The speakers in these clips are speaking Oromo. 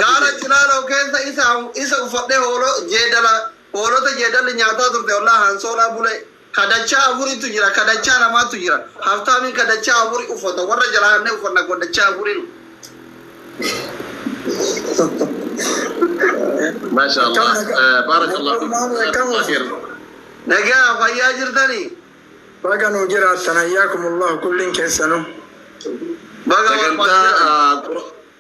Gaara Cilaaloo keessa isa isa uffadhee hoolo jeedala hoolota jeedalli nyaataa turte ollaa hansoolaa bule kadachaa afuritu jira, kadachaa lamaatu jira. Haftaamiin kadachaa afuri uffata, warra jalaa hannee uffanna godachaa afuriin. Maasha Allah. Baarakallahu fiik. Jazakallahu khair. Nagaa fayyaa jirtanii? Baga nuu jiraattan, hayyaakumullahu kulliin keessanuu. Baga Sagantaa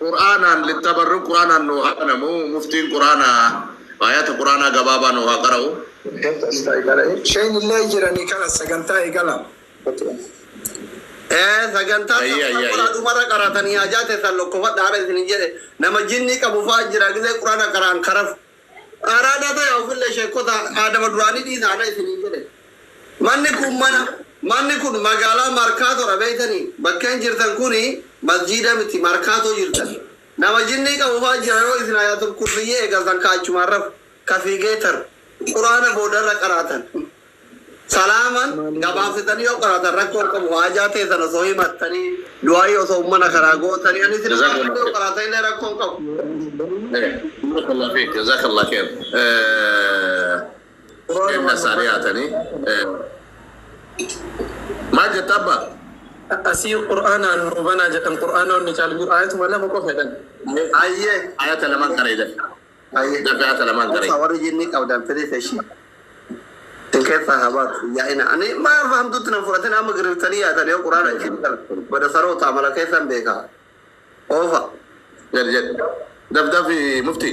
Qur'aanaan littabarruk Qur'aanaan nuu haa banamu. Muftiin Qur'aanaa ayata Qur'aanaa gabaabaa nuu haa qara'u. Sheen illee jiranii kala sagantaa eegala. Sagantaa Ayyee, ayyee, qura ayyee. Dhumarra qaratanii hajaa teessan lokkofadha haadha isin jedhe. Nama jinni qabu fa'aa jira, gisee quraana qaraan karaf. Araadaa ta'e ofillee sheekota aadama duraanii dhiisa haadha isin jedhe. Manni kun mana, manni kun magaalaa Markaatoodha beektanii. Bakkeen jirtan kuni masjiida miti, Markaatoo jirtan. Nama jinnii qabu fa'aa jira, yoo isin ayatul kursiyyee eegaltan kaachumaan rafu ka fiigee taru. Quraana boodarra qaraatan. Salaaman gabaabsitanii yoo qaraatan rakkoo hin qabu. Haajaa teessan osoo himattanii, du'aayii osoo ummana karaa gootanii, ani isin Jazakallah yoo khair. qaraatan illee rakkoo hin qabu. Barakallahu fiik. Jazakallah khair. Kenna isaa dhiyaatanii. Maal jetta, abbaa? Asii qur'aanaan nuu banaa jedhan, qur'aanonni caalu jiru, ayatuma lama qofa jedhan. Ayyee. Ayata lamaan qaree dafe. Ayyee. Dafe, ayata lamaan qaree. Obsa, warri jinnii qabdan firii feshi. Isin keessaa haa baatu yaa'ina. Ani maal fahamtutti nan fudhatin, amma giriirtanii yaatan yoo quraana isin galan. Bada saroota amala keessan beekaa. Oofa. Jedh jedh. Daf dafi, mufti.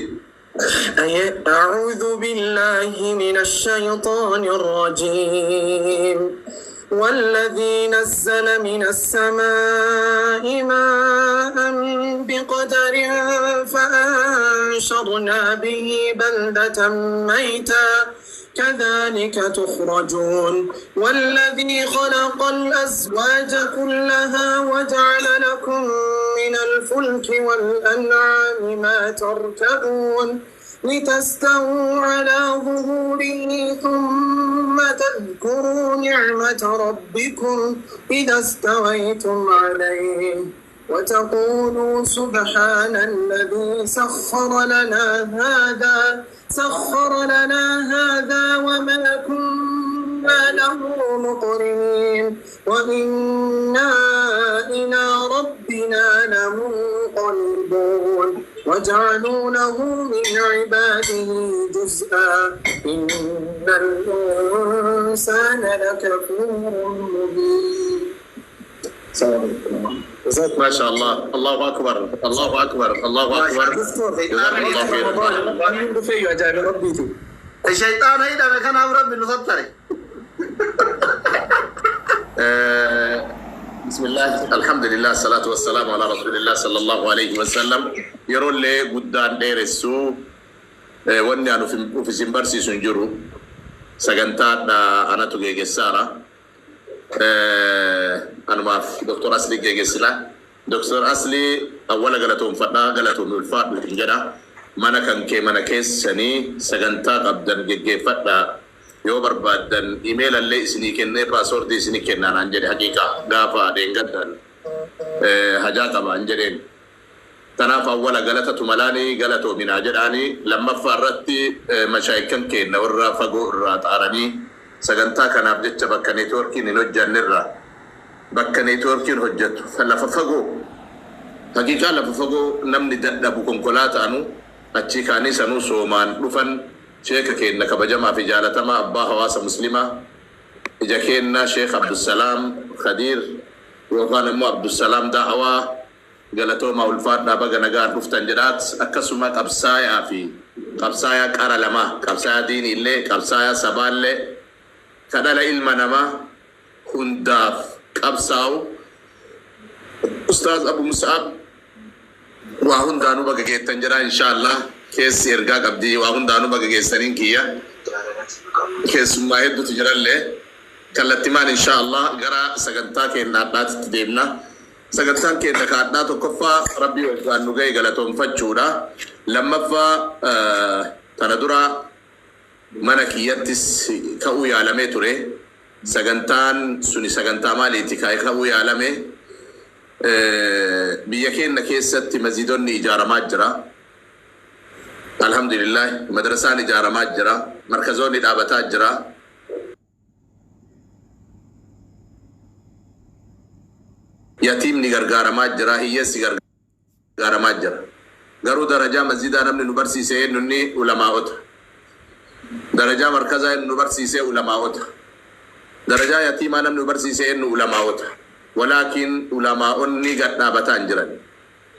أعوذ بالله من الشيطان الرجيم. والذي نزل من السماء ماء بقدر فأنشرنا به بلدة ميتا كذلك تخرجون. والذي خلق الأزواج كلها وجعل لكم من الفلك والأنعام ما تركبون لتستووا على ظهوره ثم تذكروا نعمة ربكم إذا استويتم عليه وتقولوا سبحان الذي سخر لنا هذا وما كنا له مقرنين وإنا إلى ربنا لمنقلبون. وجعلوا له من عباده جزءا إن الإنسان لكفور مبين. السلام عليكم. ما شاء الله، الله أكبر، الله أكبر، الله أكبر. جزاكم الله خيرا. Dhufeeyyu ajaa'iba rabbiiti. Shayxaana hidhame kanaaf rabbi nu sattare. بسم الله، الحمد لله، الصلاة والسلام على رسول الله صلى الله عليه وسلم. Yeroollee guddaan dheeressu, wanni ani uf isin barsiisu hin jiru. Sagantaadha anatu geggeessaara. Anumaaf Dr. Asli geggeessina. Dr. Asli, awwala galatoonfadhaa, galatoon ulfaadhu hin jedha. Mana kan kee, mana keessanii sagantaa qabdan geggeeffadhaa. Yoo barbaaddan imeelallee isinii kennee passwordii isinii kennaa naan jedhe. Haqiiqaa gaafa dheengaddan hajaa qaba hin jedheen. Kanaaf awwala galatatu malaanii galatoominaa jedhaanii, lammaffaa irratti mashaayikan keenya warra fagoo irraa xaaranii sagantaa kanaaf jecha bakka networkiin hin hojjannerra, bakka networkiin hojjetu lafa fagoo, haqiiqaa lafa fagoo namni dadhabu konkolaataanu achii kaanii sanuu soomaan dhufan, sheeka keenya kabajamaa fi jaalatamaa, abbaa hawaasa muslimaa, ija keenna, Sheekh Abdusalaam Khadiir yookaan immoo Abdusalaam Da'awaa, galatoomaa, ulfaadhaa, baga nagaan dhuftan jedhaat. Akkasuma qabsaayaa fi qabsaayaa qara lamaa, qabsaayaa diinii illee, qabsaayaa sabaallee, ka dhala ilma namaa hundaaf qabsaa'u, Ustaaz Abu Musa'ab, waa hundaanuu baga geettan jedha. Inshaallah keessi ergaa qabdi. Waa hundaanuu baga geessaniin kiyya keessummaa hedduutu jirallee. Kallattimaan inshaallah gara sagantaa keenya hadhaatitti deemna. Sagantaan keenya kaadhaa tokkoffaa rabbii waggaan nu ga'e galatoonfachuudha. Lammaffaa, tana dura mana kiyyattis ka'uu yaalamee ture. Sagantaan suni sagantaa maaliiti ka'uu yaalame? Biyya keenya keessatti masjiidonni ijaaramaa jira. Alhamdulillah, madrasaan ijaaramaa jira. Markazoonni dhaabataa jira. Yatiimni gargaaramaa jira. Hiyyeessi gargaaramaa jira. Garuu darajaa masjiidaa namni nu barsiise eenyunni ulamaa'ota. Darajaa markazaa eenyu nu barsiise ulamaa'ota. Darajaa yatiimaa namni nu barsiise eenyu ulamaa'ota. Walaakin ulamaa'onni gad dhaabataa hin jiran.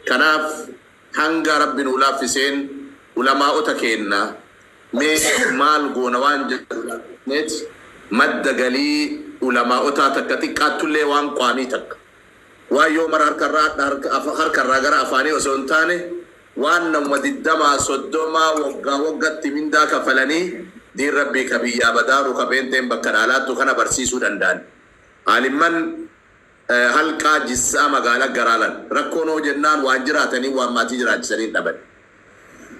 Kanaaf hanga Rabbi nuu laaffiseen ulamaa'ota keenna mee maal goona waan jedhu laalleet madda galii ulamaa'otaa takka xiqqaattullee waan qaamii takka. Waan yoo mara harkarraa harkarraa gara afaanii osoo hin taane waan namuma 20 30 waggaa waggatti mindaa kafalanii diin Rabbii ka biyyaa badaaru ka pheenxeen bakka dhaalaattu kana barsiisuu danda'an. Aalimman halqaa jissaa magaalaa garaalan rakkoon hoo jennaan waan jiraatanii waan maatii jiraachisanii dhaban.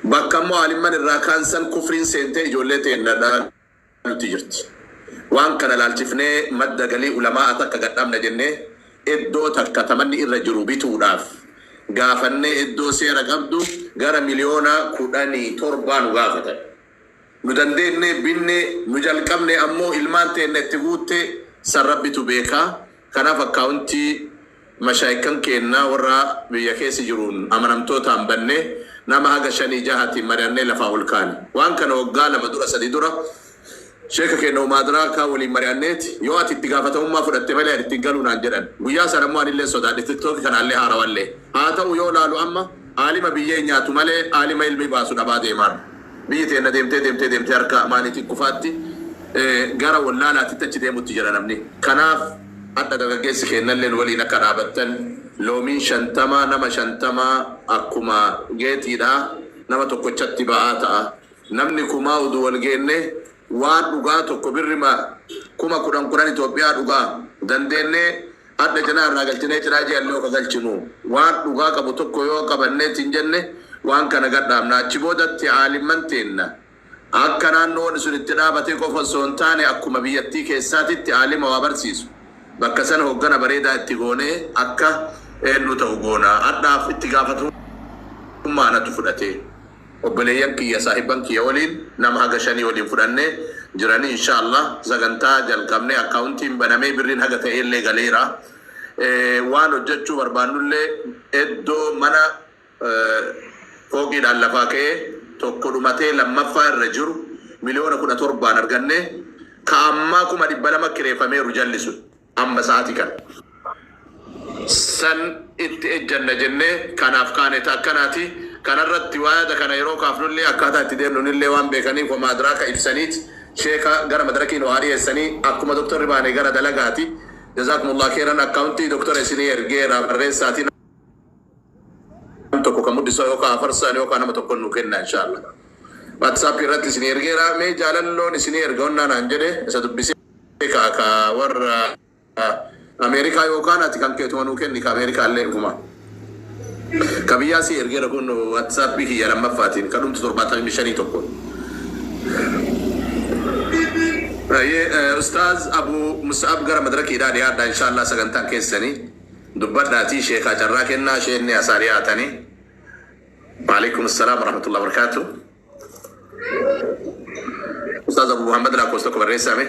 Bakka immoo aalimman irraa kaan san kufriin seentee ijoollee teenna dhaalutti jirti. Waan kana laalchifnee madda galii ulamaa'a takka gad dhaabna jennee iddoo takka tamanni irra jiru bituudhaaf gaafannee iddoo seera qabdu gara 17 miliyoonaa nu gaafatan. Nu dandeenne binne nu jalqabne ammoo ilmaan teenna itti guutte san Rabbitu beekaa. Kanaaf akkaawuntii mashaayikan keennaa warra biyya keessa jiruun amanamtootaan banne nama haga shanii jahatiin mari'annee lafaa ol kaane. Waan kana waggaa 2 dura 3 dura sheeka keenya Umaadraa waliin mari'anneeti yoo ati itti gaafatamummaa fudhatte malee ani ittiin galuu naan jedhan. Guyyaa sana immoo anillee sodaadhe, TikTok kanaallee haarawallee. Haa ta'u, yoo laalu amma aalima biyyee nyaatu malee aalima ilmi baasu dhabaa deemaan. Biyyi teenna deemtee deemtee deemtee harka amaaniitiin kufaatti gara wallaalaatitti achi deemutti jira namni. Kanaaf hadha dargaggeessi keennalleen waliin akka dhaabattan loomiin 50 nama 50 akkuma geetiidha nama tokkochatti ba'aa ta'a. Namni kumaa uduu wal geenne waan dhugaa tokko birrima 10,000 10 Itoophiyaa dhugaa dandeennee hadha cinaa irraa galchinee cinaa ji'allee ka galchinu waan dhugaa qabu tokko yoo qabanneetiin jenne waan kana gadhaabna. Achi boodatti aalimman teenna akka naannoon sun itti dhaabatee qofa osoo hin taane akkuma biyyattii keessaatitti aalima waa barsiisu bakka sana hoggana bareedaa itti goonee akka eenyu ta'u goona. Hadhaaf itti gaafatamummaa anatu fudhatee obboleeyyan kiyya saahibban kiyya waliin nama haga shanii waliin fudhannee jiranii inshallah sagantaa jalqabnee akkaawuntiin banamee birriin haga ta'ellee galeera. Waan hojjechuu barbaannullee iddoo mana fooqiidhaan lafaa ka'ee tokko dhumatee lammaffaa irra jiru 17 miliyoonaan arganne ka ammaa 200,000 kireeffameeru jallisu amma sa'aati kana. San itti ejjanna jennee kanaaf kaane akkanaati. Kanarratti waada kana yeroo kaafnullee akkaataa itti deemnunillee waan beekaniif homaadiraaka ibsaniit sheeka gara madarakiin waa dhiyeessanii akkuma doktorri baane gara dalagaati. Jazaakumullah khairan. Akkaawuntii doktora isinii ergeera, barreessaatii tokko kan mul'isu yookaan afarsaan yookaan nama tokko nu kenna inshallah. WhatsApp irratti isinii ergeera. Mee jaalalloon isinii erga onnaa naan jedhe isa dubbisee ka warra Ameerikaa yookaan ati kan keetuma nuu kenni ka Ameerikaa illee dhufuma. Ka biyyaa si ergeera kun WhatsApp kiyya lammaffaatiin ka dhumtu 75 tokko. Ustaaz Abu Musa'ab gara madarakiidhaa dhiyaadha inshallah sagantaan keessanii dubbadhaatii sheekaa carraa kennaa isheenni asaa dhiyaatanii. Waalaikum assalaam warahmatullahi wabarakatuh. Ustaaz Abu Muhammad lakkoofsa tokko barreessame.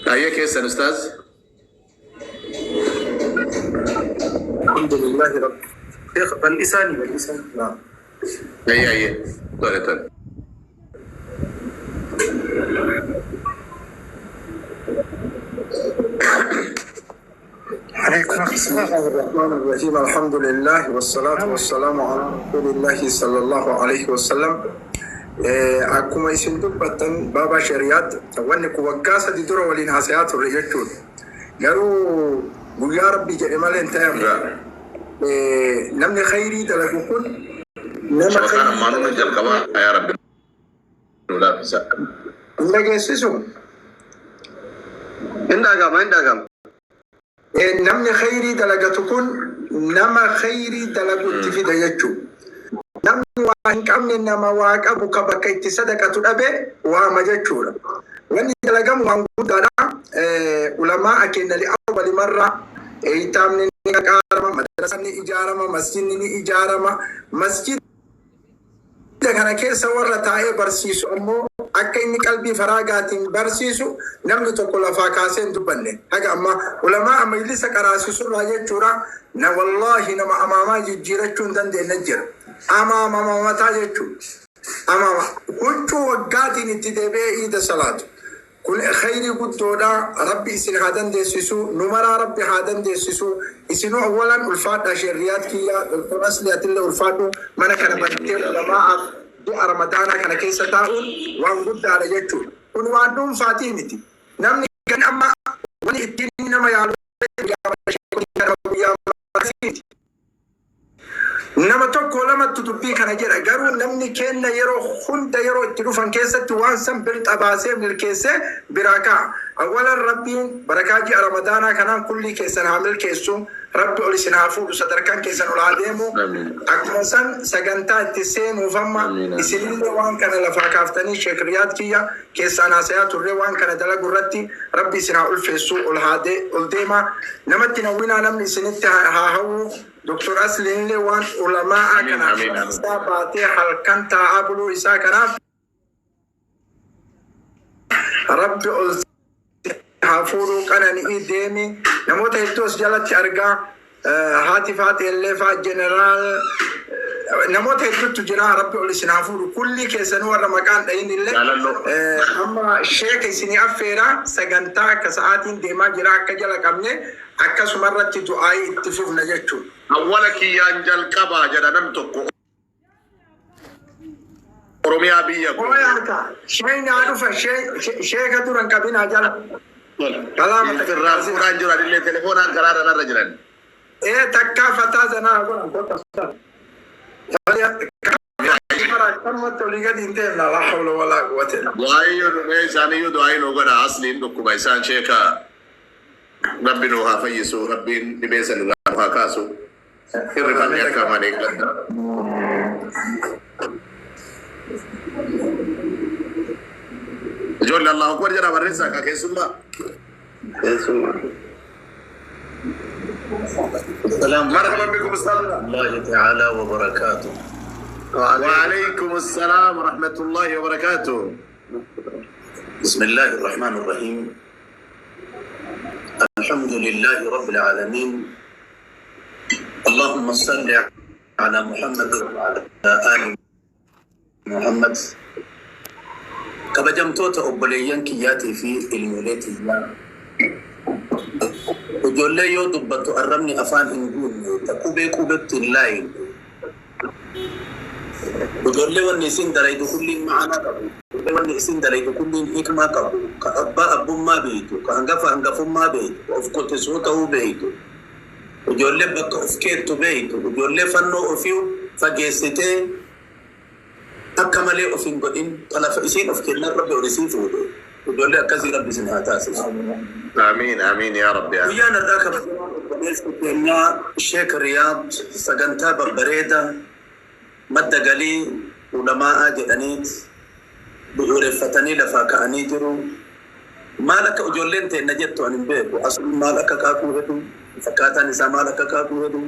Baay'ee keessan Ustaaz. الحمد لله رب شيخ bal'isaani bal'isaani. Ayyee ayyee. Tole tole. عليكم بسم الله الرحمن الرحيم، الحمد لله والصلاة والسلام على رسول الله صلى الله عليه وسلم. Akkuma isin dubbattan baaba shari'aatti wanni kun waggaa 3 dura waliin haasayaa turre jechuudha. Garuu guyyaa Rabbi jedhe malee hin ta'amu. Namni khayrii dalagu kun nama Shabakaan khayrii ammaa nuna dalagu jalqabaa yaa Rabbi nu laaffisa. Hin dhageessisu. Hin dhagama, hin dhagama. Namni khayrii dalagatu kun nama khayrii dalagu itti fida jechuudha. Namni waa hin qabne nama waa qabu ka bakka itti sadaqatu dhabe waama jechuudha. Wanni dalagamu waan guddaadha. Ulamaa kenna li'awwali marra eeyitaamni ni qaqaarama, madrasaan ni ijaarama, masjidni ni ijaarama. Masjida kana keessa warra taa'ee barsiisu ammoo akka inni qalbii faraagaatiin barsiisu namni tokko lafaa kaasee hin dubbanne. Haga ammaa ulamaa majlisa qaraasisurraa jechuudha. Na wallaahi nama amaamaa jijjiirachuu hin dandeenye jira. Amaama mataa jechuudha. Amaama huccuu waggaatiin itti deebi'ee iida salaatu. Kun khayrii guddoodha. Rabbi isin haa dandeessisu. Numaraa Rabbi haa dandeessisu. Isinuu awwalan ulfaadha sheerriyaat kiyya. Doktor Asli atillee ulfaadhu. Mana kana bantee ulamaa'aaf ji'a Ramadaanaa kana keessa taa'uun waan guddaadha jechuudha. Kun waan dhuunfaatii miti. Namni kan amma wanni ittiin nama yaalu guyyaa miti. Nama tokko lamatti dubbii kana jedha, garuu namni kenna yeroo hunda yeroo itti dhufan keessatti waan san birxa baasee milkeessee biraa ka'a. Awwalan Rabbiin barakaa ji'a Ramadaanaa kanaan kullii keessan haa milkeessu. Rabbi ol isin haa fuudhu, sadarkaan keessan ol haa deemu. Akkuma san sagantaa itti seenuuf amma isinillee waan kana lafaa kaaftanii Sheek Riyaad kiyya keessaan haasayaa turre waan kana dalagu irratti Rabbi isin haa ulfeessu, ol haa ol deema. Namatti hawwinaa, namni isinitti haa hawwu. Dr. Asliinillee waan ulamaa'aa kanaaf isaa baatee halkan taa'aa buluu isaa kanaaf Rabbi ol haa fuudhuu, qanani'ii deemi. Namoota hedduu as jalatti argaa, haati faati illee faa, jeneraal, namoota hedduutu jira. Rabbi ol isin haa fuudhu kullii keessanuu, warra maqaan dhayin illee. Amma sheeka isinii affeera, sagantaa akka sa'aatiin deemaa jira akka jala qabne akkasuma irratti du'aayii itti fufna jechuudha. Awwala kiyyaan jalqabaa jedha nam tokko. Oromiyaa biyya koo. Ooyaata sheeyni haa dhufa, sheeka duran qabinaa jala. Kalaama. Irraa fuudhaan jiran illee telefoonaan karaarra narra jiran. Ee, takkaa fataa zanaa godhan kota. Kanumatti olii gadi hin deemna, laa hawla walaa quwwata illa. Du'aayyoo dhumee isaaniyyuu du'aayii nuu godha, asliin dhukkuba isaan. Sheeka Rabbi nuu haa fayyisu, Rabbiin dhibee san irraa nuu haa kaasu. Hirrifannee akka hamaan eeggadha. Ijoollee Allahu Akbar jedhaa barreessaa akka keessummaa. Keessumaa. السلام مرحبا بكم أستاذنا. الله تعالى وبركاته. وعليكم السلام ورحمة الله وبركاته. بسم الله الرحمن الرحيم. الحمد لله رب العالمين. اللهم صل على محمد وعلى آل محمد. Kabajamtoota obboleeyyan kiyyaatii fi ilmoolee tiyyaa, ijoollee yoo dubbattu arrabni afaan hin guunne, ta qubee qubetti hin laayine, ijoollee wanni isin dalaydu kulliin ma'anaa qabu, ijoollee wanni isin dalaydu kulliin hikmaa qabu, ka abbaa abbummaa beeytu, ka hangafa hangafummaa beeytu, ka of qotisuu ta'uu beeytu, ijoollee bakka of keettu beeytu, ijoollee fannoo ofii fageessitee akka malee of hin godhin, ka lafa isiin of kennan Rabbi ol isii fuudhe, ijoollee akkasii Rabbi isin haa taasisu. آمين آمين يا رب آمين. Guyyaan har'aa kabajamaan obboleessa keenyaa Sheek Riyaad sagantaa babbareeda madda galii ulamaa'aa jedhaniit bu'uureffatanii lafaa ka'anii jiru. Maal akka ijoolleen teenna jettu ani hin beeku. Asuun maal akka qaaquu hedu, fakkaataan isaa maal akka qaaquu hedu,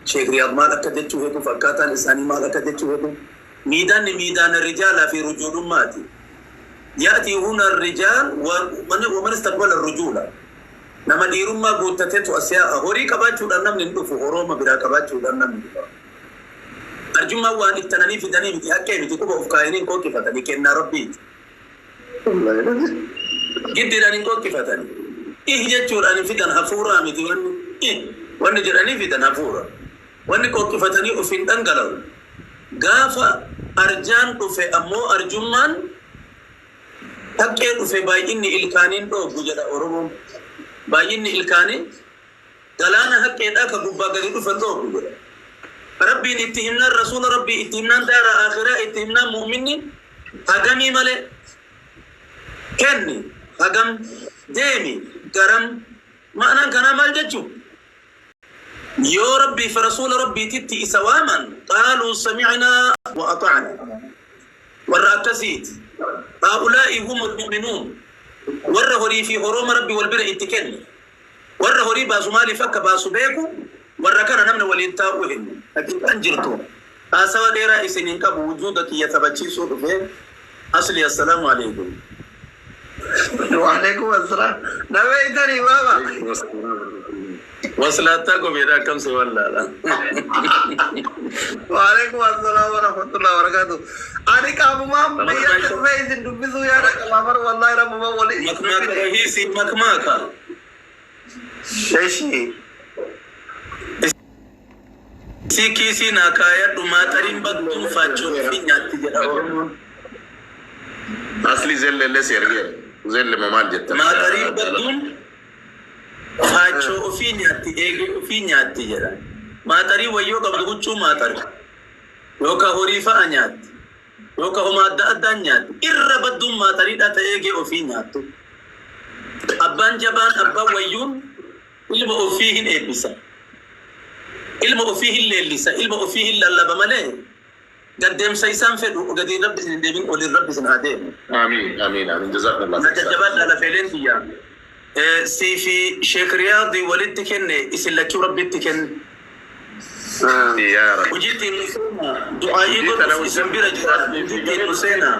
Sheek Riyaad maal akka jechuu hedu, fakkaataan isaanii maal akka jechuu hedu. Miidaanni miidaana rijaalaa fi rujuulummaati. يأتي هنا الرجال ومن استقبل الرجولة. Nama dhiirummaa guuttatetu as yaa'a. Horii qabaachuudhaan namni hin dhufu, horooma biraa qabaachuudhaan namni dhufa. Arjummaan waan ittananii fidanii miti, haqqee miti, quba of kaayanii hin qooqqifatanii, kennaa Rabbiiti. Giddiidhaan hin qooqqifatanii. Ih jechuudhaan hin fidan, hafuuraa miti wanni. Ih wanni jedhanii fidan hafuura. Wanni qooqqifatanii of hin dhangala'u. Gaafa arjaan dhufe ammoo, arjummaan haqqee dhufe, baay'inni ilkaaniin dhooggu jedha Oromoon. Baay'inni ilkaanii galaana haqqeedhaa ka gubbaa gadi dhufe dhooggu jedha. Rabbiin itti himnaan, rasuula Rabbii itti himnaan, daara akhiraa itti himnaan, mu'minni hagamii malee kenni, hagam deemi, garam. Ma'anaan kanaa maal jechuu? Yoo Rabbii fi Rasuula Rabbiititti isa waaman, qaaluu sami'naa wa axa'naa. Warra akkasiiti. Haa'ulaa'i humul mu'minuun. Warra horii fi horooma Rabbi wal bira itti kenne. Warra horii baasu maaliif akka baasu beeku, warra kana namni waliin taa'uu hin. Haqiiqaan jirtu. Haasawa dheeraa isin hin qabu wujuuda kiyya taphachiisuu dhufe. Asli assalaamu aleykum. Waalaikum assalam. Na beektanii baaba. Waslaattaa gobeedha akkam si wallaala. Waalaikum assalam warahmatullahi wabarakatuh. Ani qaamumaan biyyatti dhufee isin dubbisuu yaada qabaa bar wallahi rabbuma walii. Makmaaka rahiisi makmaaka. Eshi. Isii kiisii naa kaayadhu maaxariin badduun faachoo ofii nyaatti jedha Oromoon. Asli zelle illee si ergeera. Zelle moo maal jetta? Maaxariin badduun faachoo ofii nyaatti eegee ofii nyaatti jedha. Maaxarii wayyoo qabdu huccuu maaxari. Yookaan horii fa'a nyaatti. Yookaan homaa adda addaan nyaatti. Irra badduun maaxariidha ta'e eegee ofii nyaattu. Abbaan jabaan abbaan wayyuun ilma ofii hin eebbisa. Ilma ofii hin leellisa. Ilma ofii hin lallaba malee gaddeemsa isaan fedhu gadiin rabbi isin hin deemin oliin rabbi isin haa deemu. Amiin amiin amiin jazakallah. Na jajjabaadhaa lafeeleen tiyya. Sii fi Sheek Riyaadi walitti kenne isin lachuu rabbitti kenne. Yaa Rabbi. Hojiitti nu seena. Du'aa'ii godhuuf isin bira jira. Hojiitti nu seena.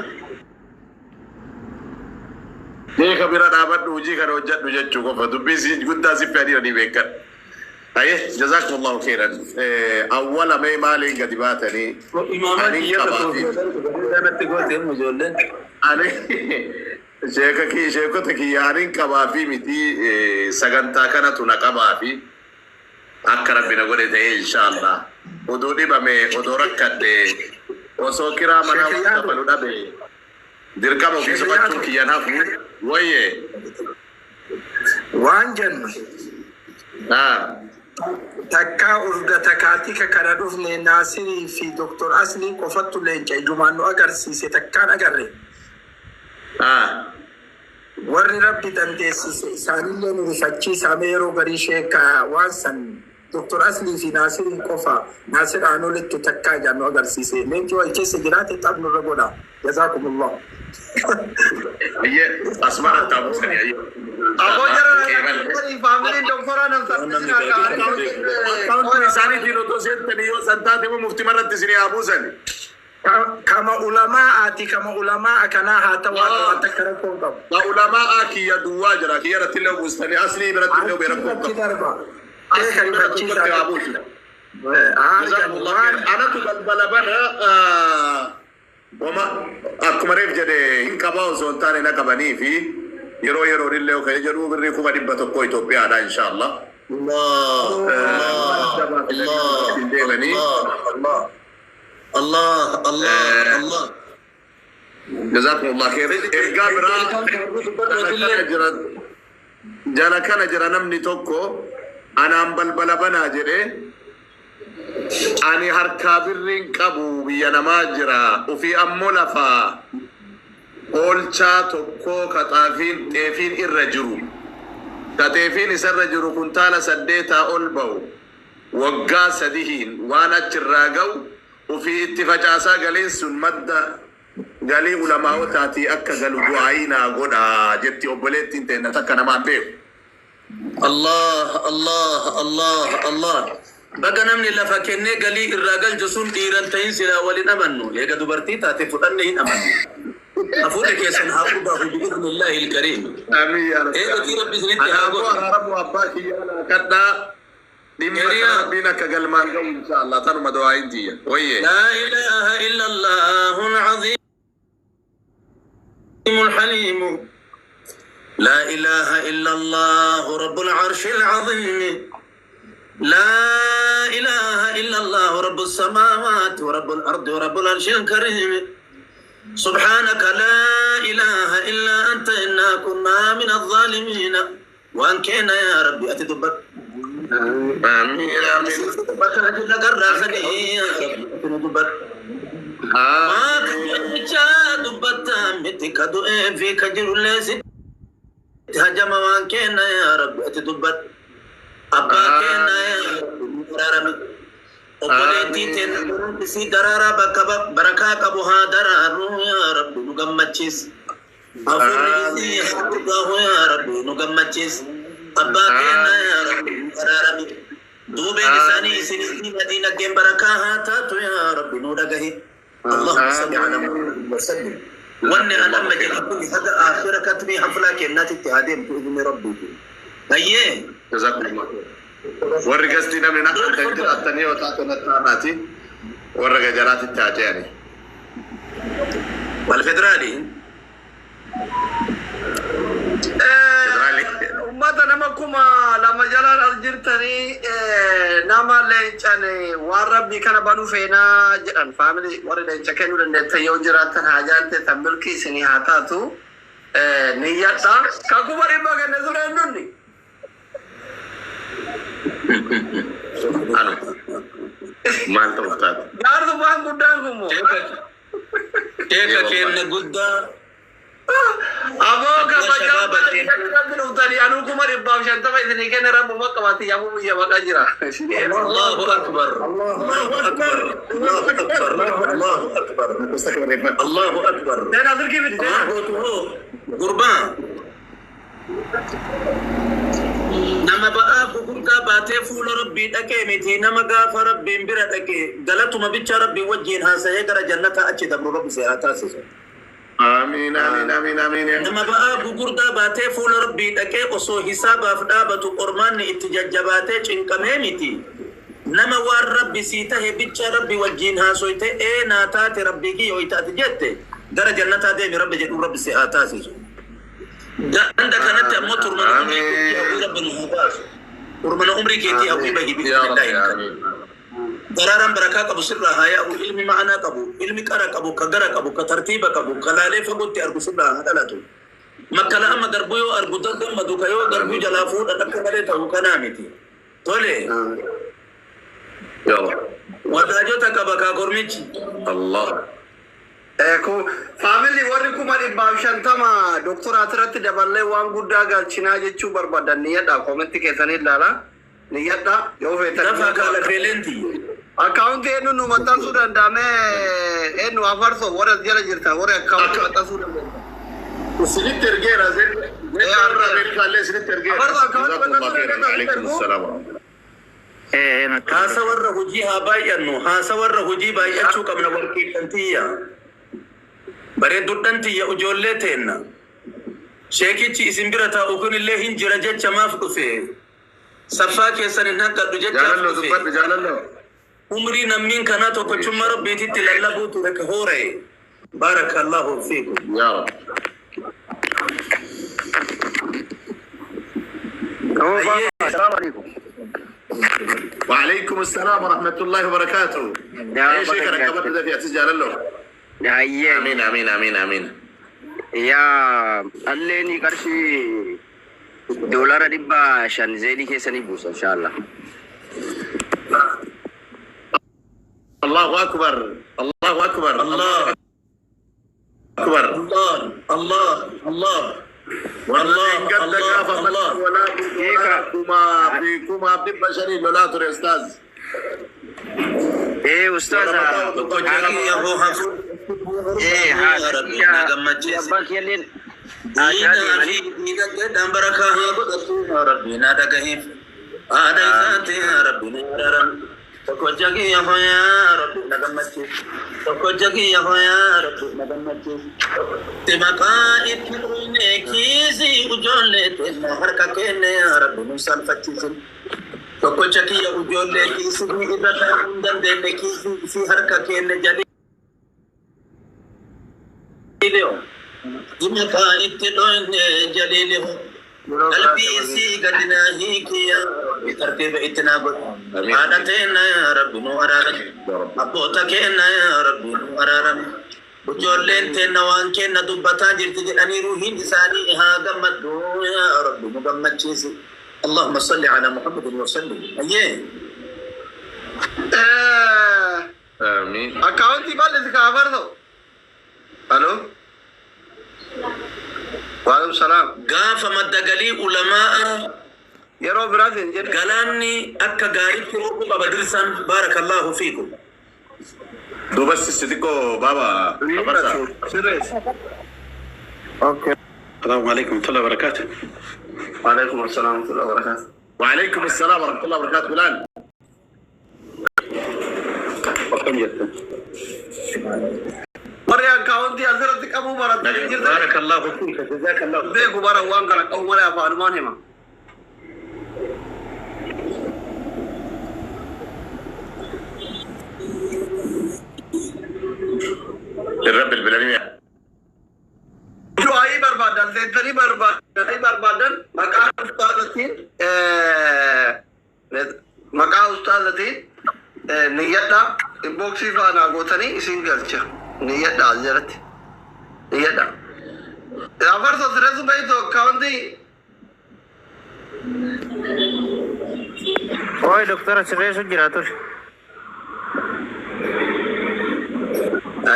Beeka bira dhaabadhu hojii kana hojjedhu jechuu qofa dubbii si guddaa si fedhii ni beekan. Aye jazakumullahu khairan. Awwala mee maaliin gadi baatanii Imaamaa ani kiyya qabaa fi natti goote ijoolleen. ani sheeka kiyya sheekota kiyya ani qabaa fi miti sagantaa kanatu na qabaa fi akka rabbi na godhe ta'ee inshallah. Odoo dhibame odoo rakkadhe osoo kiraa manaa waan kafalu dhabe dirqama ofii soqachuun kiyyan hafu wayye. Waan jennu takkaa urga takaatika kana dhufne Naasirii fi Dr. Aslii qofattu leenca ijumaan nu agarsiise takkaan agarre. Warri Rabbi dandeessise isaanillee nu rifachiisaa mee yeroo garii sheekaa waan san Dr. Aslii fi Naasiriin qofa Naasir aanolittu takkaa ijaan nu agarsiise. Leenci wal keessa jiraate xabnu irra godha. Jazaakumullah. Ayyee asuma irratti habuusanii ayyee. Aboo jara faamiliin doktoraa nam Akkaawuntii isaaniitiin otoo seentanii yoo san taate immoo muftii irratti isinii haa buusani. Kama ulamaa'aati kama ulamaa kanaa haa ta'u waan takka rakkoo hin qabu. Ka ulamaa kiyya duwwaa jira kiyya irratti illee buustanii aslii biratti illee rakkoo hin Achirratti qabu. darba. Sheeka Aslii biratti rifachiisaa. haa buusu. Haa argan Jazakumullah waan khair. Anatu balbala bana wama akkuma reef jedhe hin qabaa osoo hin taane na qabanii fi yeroo yeroon illee ka'ee jedhu birrii 100,000 Itoophiyaadha inshallah. Allah Allah Allah Deemanii Allah Allah Allah Allah. Jazakumullah khair. Ergaa biraa jala kana jira namni tokko anaan balbala banaa jedhee ani harkaa birriin qabu biyya namaa jira ofii ammoo lafaa oolchaa tokko ka xaafiin xeefiin irra jiru ka xeefiin isarra jiru kuntaala 8 ol ba'u waggaa sadihiin waan achirraa ga'u ofii itti facaasaa galiin sun madda galii ulamaa'otaatii akka galu du'aayii naa godhaa jetti obboleettiin teenna takka namaan beeku. Allah Allah Allah Allah. Baga namni lafa kennee galii irraa galchu sun dhiiran ta'in silaa waliin amannu. Eega dubartii taate fudhanne hin amannu. Hafuurri keessan haa urgaahu bi'idhnillaahi ilkariim. Amiin yaa Rabbi. Eegatii Rabbi isinitti haa Anaafuu godhu. araaramu abbaa kiyyaa naa kadhaa dhimma kana Hiriyaa. Rabbiin akka galmaan ga'u inshallah tanuma du'aayin tiyya. Wayyee. لا إله إلا الله العظيم الحليم لا إله إلا الله رب العرش العظيم لا إله إلا الله رب السماوات ورب الأرض ورب العرش الكريم سبحانك لا إله إلا أنت إنا كنا من الظالمين وأن كان يا ربي أتدبر Amiin amiin. يا ربي أتدبر Maa kan dubbataa miti ka du'ee fi ka jirullee sitti hajama waan kenna yaa Rabbi ati dubbadhu. Abbaa keenya yaa Rabbi nu araarami. Obboleettii teenya garaan isii daraaraa bakka barakaa qabu haa daraaru yaa Rabbi nu gammachiisi. Hafuurri isii haa dhugaahu yaa Rabbi nu gammachiisi. Abbaa keenya yaa Rabbi nu araarami. Duubeen isaanii isinii fi diinagdeen barakaa haa taatu yaa Rabbi nu dhagahi. Allahumma salli ala Muhammad wa sallim. Wanni an amma jedhu kun haga aakhira katmii haflaa kennaatitti haa deemtu idni Rabbiitiin. Hayyee. Jazakumullah. Warri gastii namni na kan jiraattanii yoo taate natti aanaati. Warra gajaraatitti haa ce'ani. Wal federaali. Federaali. Ummata nama 2000 jalaan as jirtanii, nama leencan waan rabbii kana banuu feenaa jedhan, family warri leenca kennuu dandeettan yoo jiraattan, haajaan teessan milkii isinii haa taatu niyyadha. Ka 100,000 kenne sun eenyunni? Anu. Maal ta'uuf taate? Jaarsummaan guddaan kun moo? Sheeka keenya guddaa. Aboo kabajaa Abbaa shabaaba. Rabbi dhuftanii anuu 150,000 isinii kenne, rabbuma qabaati yaamuu biyya baqa jira. Allahu akbar. Allahu akbar. Allahu akbar. Allahu akbar. Allahu akbar. Seenaa sirkii fidi seenaa. Allahu gurbaa. Nama ba'aa gugurdaa baatee fuula Rabbii dhaqee miti, nama gaafa Rabbiin bira dhaqee galatuma bicha Rabbii wajjiin haasa'ee gara jannataa achi dabru Rabbi si haa taasisu. Amiin, amiin, amiin, amiin. Nama ba'aa gugurdaa baatee fuula Rabbii dhaqee osoo hisaabaaf dhaabatu qormaanni itti jajjabaatee cinqamee miti. Nama waan Rabbi sii tahe bicha Rabbi wajjiin haasoyte, ee naa taate Rabbii kiyya hoytaati jette, gara jannataa deemi Rabbi jedhu Rabbi si haa taasisu. Ganda kanatti ammoo turmana umrii keetii hawwii Rabbi nu haa baasu. Turmana umrii keetii hawwii bahi Yaa Rabbi, bi'idhnillaahi. amiin. Daraaraan barakaa qabu sirraa haa yaa'u, ilmi ma'anaa qabu, ilmi qara qabu, ka gara qabu, ka tartiiba qabu, ka laalee fagootti argu sirraa haa dhalatu. Makkala amma garbuu yoo argu gammadu, ka yoo garbuu jalaa fuudhan akka malee ta'u kanaa miti. Tole, Yaa Rabbi. Wadaajota qaba kaa kormichi. Allah. Family warri 150,000 doktoraat irratti daballee waan guddaa galchinaa jechuu barbaadan niyyadha. Koomentii keessanii ilaala. Niyyadha yoo feetan. Lafa kaa lafeeleenti. Akkaawuntii eenyu nu maxxansuu danda'ame, eenyu afarso warra as jala jirtan warri akkaawuntii maxxansuu danda'an. Isinitti ergeera. Warra Ameerikaallee isinitti ergeera. Afarso akkaawuntii Jazakumullah maxxansuu khairan. danda'an. Alaikum assalam wa rahmatullah. Haasa warra hojii haa baay'annu, haasa warra hojii baay'achuu qabna warqiidhan tiyya. Bareeddudhan tiyya, ijoollee teenna. Sheekichi isin bira taa'u kunillee hin jira jecha maaf dhufe? Saffaa keessan hin hanqadhu jechaaf Jaalalloo dhufe. dubbadhu, jaalalloo. Umrii namniin kanaa tokkochummaa Rabbiititti lallabuu ture ka hoora'e. Baarakallahu fiikum. Yaa Rabbi. Ayyee. السلام عليكم. وعليكم السلام ورحمة الله وبركاته. يا أي شيء بركاته. ركبت في أتسجال له. Hayyee. آمين، آمين، آمين، آمين. Yaa alleeni qarshii $500 Zelle keessanii buusa inshallah. الله أكبر، الله أكبر. Allah. أكبر. Allah. Allah. Allah. والله قد الله، gaafa الله. ولا Eeka. kuma fi 5,500 lolaa ture ustaaz. Ee ustaaza. Tokko kiyya hoo hafu. Ee Yaa Rabbi na gammachiisi. Abbaa kiyyalleen Diinaa fi diinagdeedhaan barakaa haa godhatu yaa Rabbi na dhagahiif. Haadha isaati yaa Rabbi na ararami. Tokkocha kiyya hoo yaa Rabbi na gammachiisi. Tokkocha kiyya hoo yaa Rabbi na gammachiisi. Itti maqaa itti dhuyne kiisii ijoollee teenya harka kenne yaa Rabbi nu salphachiisin. Tokkocha kiyya ijoollee kiisii irra ta'uu hin dandeenye kiisii isii harka kenne jaliileo. Maqaa itti dhoyne jaliileo. Qalbii isii gadi naa hiiki yaa Rabbi, tartiiba itti naa godhi. Amiin. Haadha teenna yaa Rabbi nu araarami. Abboota keenna yaa Rabbi nu araarami. Ijoolleen teenna waan keenna dubbataa jirti jedhanii ruuhiin isaanii haa gammaddu yaa Rabbi nu gammachiisi. اللهم صل على محمد وسلم. Ayyee. آمين. Akkaawuntii bal'isi ka afarso. Alo. Waalaikum salaam. Gaafa madda galii ulamaa'a Yeroo biraas hin jedhe. Galaanni akka gaariitti roobuu qaba dirsaan baarakallaahu fiikum. Duuba sissi xiqqoo baaba abarsa. Sirreessi. Okay. السلام عليكم ورحمة الله وبركاته. Waalaikum assalam wa rahmatullahi wa barakatuh. وعليكم السلام ورحمة الله وبركاته بلال. Akkam jirtu? Warri akkaawuntii asirratti qabuu baratanii jirtan بارك الله فيك جزاك الله خير. beeku bara waan kana qabu malee afaanumaan hima. Irra bilbilanii. Du'aayii barbaadan seentanii barbaadan barbaadan maqaa ustaazatiin maqaa ustaazatiin niyyadha inboksii faanaa gootanii isin galcha niyyadha as jalatti niyyadha. Afarsa sirreessu beektu akkaawuntii Oi, doktora sirreessu jira ture.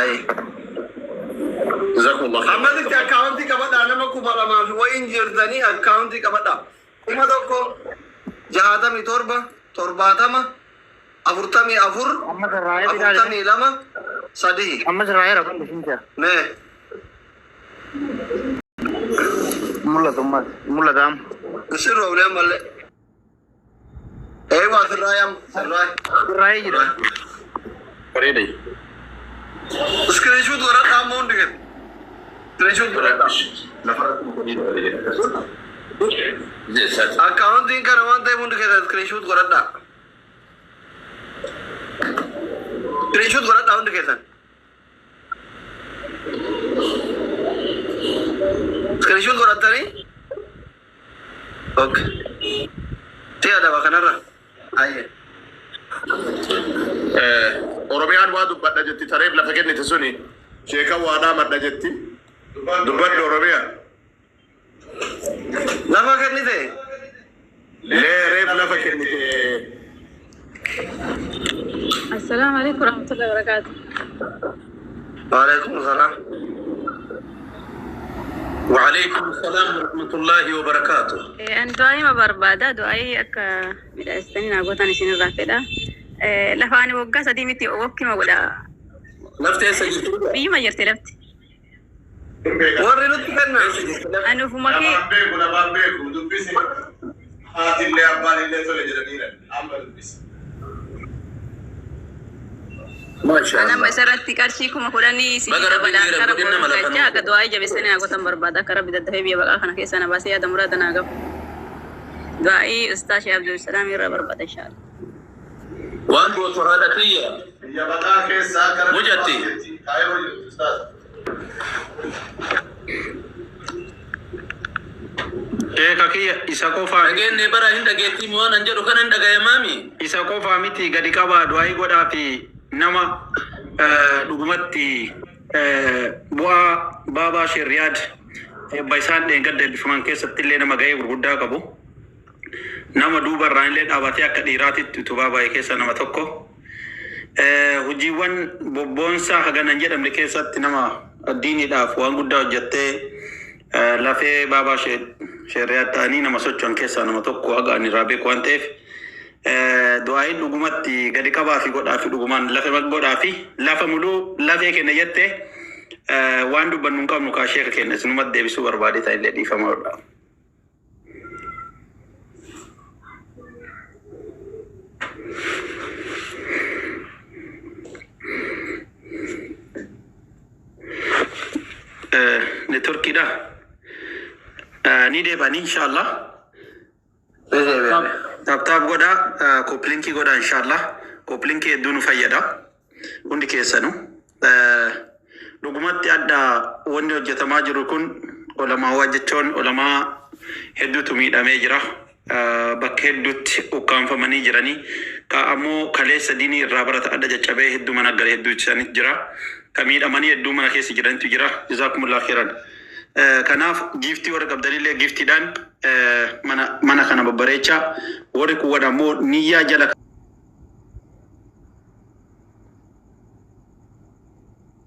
Ayi. جزاكم الله خير. Ammasitti akkaawuntii qabadhaa nama 2000 fi wayiin jirtanii akkaawuntii qabadhaa. 1067 70 44 Amma sirraa'ee ilaali. 42 3. Amma sirraa'eera kun isin jira. Mee. Mul'atu ammas. Mul'ata amma. Isin rooblee ammallee. Eewwa sirraa'ee amma sirraa'ee. Sirraa'ee jira. Bareeda. Iskiriishuut godhadhaa amma hundi kenna. Iskiriishuut godhadhaa. Akkaawuntiin kana waan ta'eef hundi keessa iskiriishuut godhadhaa. Iskiriishuut godhadhaa hundi keessan. Iskiriishuut godhattanii? Okay. Si adaba kanarra. Ayyee. Oromiyaan waa dubbadha jetti tareef lafa kennite suni sheekan waa dhaamadha jetti. Dubbadhu Oromiyaa. Lafa kennite. Lee reef lafa kennite. السلام عليكم ورحمة الله وبركاته. Waalaikum salaam. وعليكم السلام ورحمة الله وبركاته. Ani du'aayima barbaada. Du'aayii akka midhaastanii naa gootan isin irraa fedha. Lafa ani waggaa 3 miti wokkima godha. Lafti eessa jirtu? Biyyuma jirti lafti. Warri nutti kenna. Ani ufuma kee Namaan beeku namaan beeku dubbisi. Haatillee abbaan illee tole jedhaniira. Amma dubbisi. ما شاء Ani amma الله. isarratti qarshii 10,000 isin Baga Rabbi dabala jira kara godina mala galchaa kanuu. akka du'aayii jabeessanii naa gootan barbaada. Akka Rabbi daddafee biyya baqaa kana keessa na baasee yaada muraada naa gahu. Du'aayii Ustaa Shee Abdulsalaam irraa barbaada inshaAllah. Waan gootu haadha kiyya. Biyya baqaa keessaa gara Mujatti. Kaayiroo jirtu ustaaz. Sheeka kiyya isa qofaa Dhageenye bara hin dhageettii waan an jedhu kana hin dhagayamaami. Isa qofaa miti gadi qabaa du'aayii godhaa fi nama dhugumatti bu'aa baabaa Sheriyaad eebba isaan dheengadda eebbifaman keessatti illee nama ga'ee gurguddaa qabu. Nama duuba irraan illee dhaabatee akka dhiiraatitti utubaa baay'ee keessa nama tokko. Hojiiwwan bobboonsaa hagana hin jedhamne keessatti nama diiniidhaaf waan guddaa hojjettee lafee baabaa Sheriyaad ta'anii nama socho'an keessaa nama tokko haga ani irraa beeku waan ta'eef du'aayin dhugumatti gadi qabaa fi godhaa fi dhugumaan lafa godhaa fi lafa muluu lafee kenna jette waan dubbannu hin qabnu kaa sheeka kenna isinumatti deebisuu barbaade ta'e illee dhiifamaadha. Networkiidha. Ni deebanii inshallah. Tap tap godhaa, copy linkii godhaa inshallah. Copy linkii hedduu nu fayyada. Hundi keessanuu. Dhugumatti adda wanni hojjetamaa jiru kun olamaa jechuun olamaa hedduutu miidhamee jira. Bakka hedduutti ukkaanfamanii jiranii. Ka ammoo kaleessa diinii irraa barata adda caccabee hedduu mana galee hedduu isaaniitu jira. Ka miidhamanii hedduu mana keessa jirantu jira. Jazaakumullah khairan. Kanaaf giiftii warra qabdanillee giiftiidhaan mana mana kana babbareechaa warri kuwwan ammoo niyyaa jala